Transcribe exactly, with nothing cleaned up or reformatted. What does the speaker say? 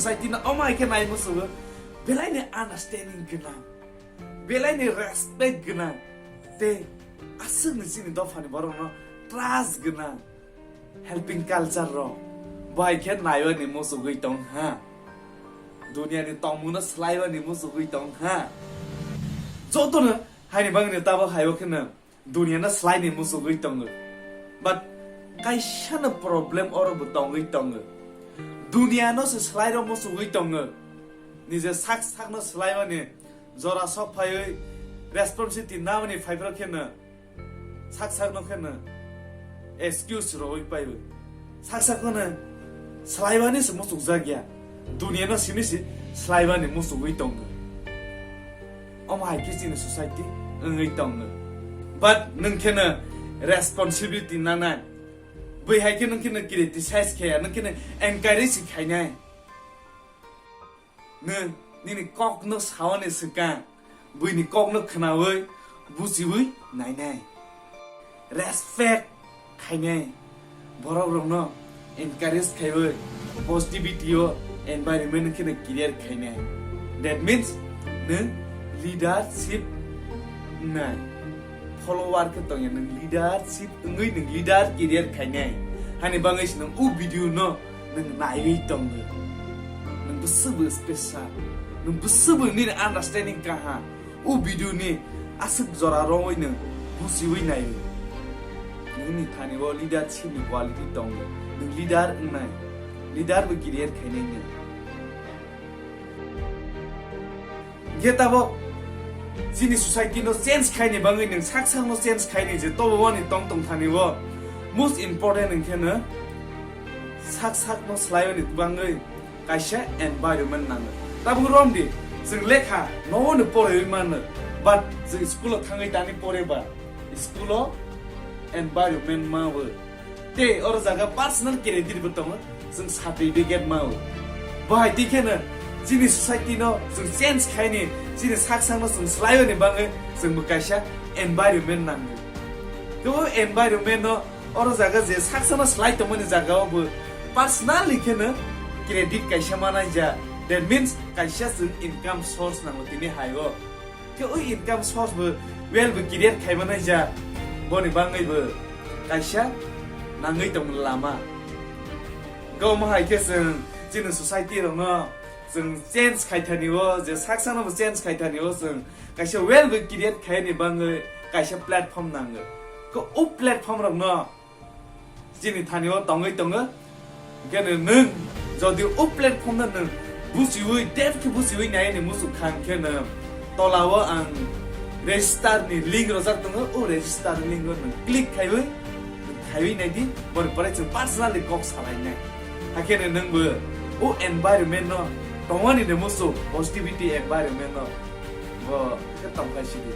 Society no omo hai khe nai musugo, belai ni understanding gwnang, belai ni respect gwnang, tei aswk ni chini dopha ni borok no trust gwnang, helping culture rok bai khe naiwani muchugwi tong ha, duniya ni tongmung no swlaiwani muchugwi tong ha. Joto no haini bagwi no tabok haibo khe no duniya no swlaini muchugwi tongo. But kaisa no problem oro bo tongwi tongo. Duniya no se swlai rok muchugwi tongo. Nije sak sak no swlaiwani jora sok phaiwi responsibility namani phaiphra khe no sak sak no khe no excuse rogwi paiwi. Sak sak no swlaiwani se muchukjak ya. Duniya no simi si swlaiwani muchugwi tongo. Omo hai khe chini society wngwi tongo. But nwng khe no responsibility nanai. Bui hai khe nwng khe no criticize khaya, nwng khe no encourage khainai. Nwng nini kokno saoni swkang, buini kokno khnaui, buchiui nainai. Respect khainai. Borokrokno encourage khaiui, positivity o environment kheno create khainai. That means, nwng leadership wngnai. Follower khe tongya, nwng leadership wngwi nwng leader career khainai. Hani bagwi se nwng o video no nwng naiwi tongo. Nwng bwswkbo special. Nwng bwswkbo nini understanding kaha. O video ni aswk jora rongwi nwng buchiwi naiwi. Nwngni thani o leadership ni quality tongo. Nwng leader wngnai. Leader bo career khainai nwng. Hingke tabok chini society no change khaini bagwi nwng sak sak no change khaini je tobo wani tong tong thani o most important hingke no sak sak no swlaiwani bagwi kaisa environment nango. Tabuk romdi chwng lekha nono poraiwi mano, but chwng school o thangwi tani poreba school o environment ma bo. Tei oro jaga personal credit bo tongo, chwng certificate mao. Bahai twi kheno chini society no chwng change khaini, chini sak sakno chwng swlaiwani bagwi chwng bo kaisa environment nango. Tei o environment no oro jaga je sak sakno swlai tongmani jaga o bo personally kheno credit kaisa manai ja. That means kaisa chwng income source nango tini hai o. Khe o income source bo well bo create khaimani ja, boni bagwi bo kaisa nangwi tong lama. Goma hai khe chwng chini society rokno chwng change khaithani o, je sak sakno bo change khaithani o, chwng kaisa well bo create khaini bagwi kaisa platform nango. Khe o platform rokno chini thani o tongwi tongo. Hingke nwng jodi o platform no nwng buchiwi, depth khe buchiwi nai ni muchuk kha, hingke nwng tola o ang register ni link rojak tongo, o register link o nwng click khaiwi, khaiwi nai di, boni pore chwng personally kok salai nai. Hakhe nwng bo o environment no tongmani de muchuk, positivity environment no bo khe tongkhai sidi.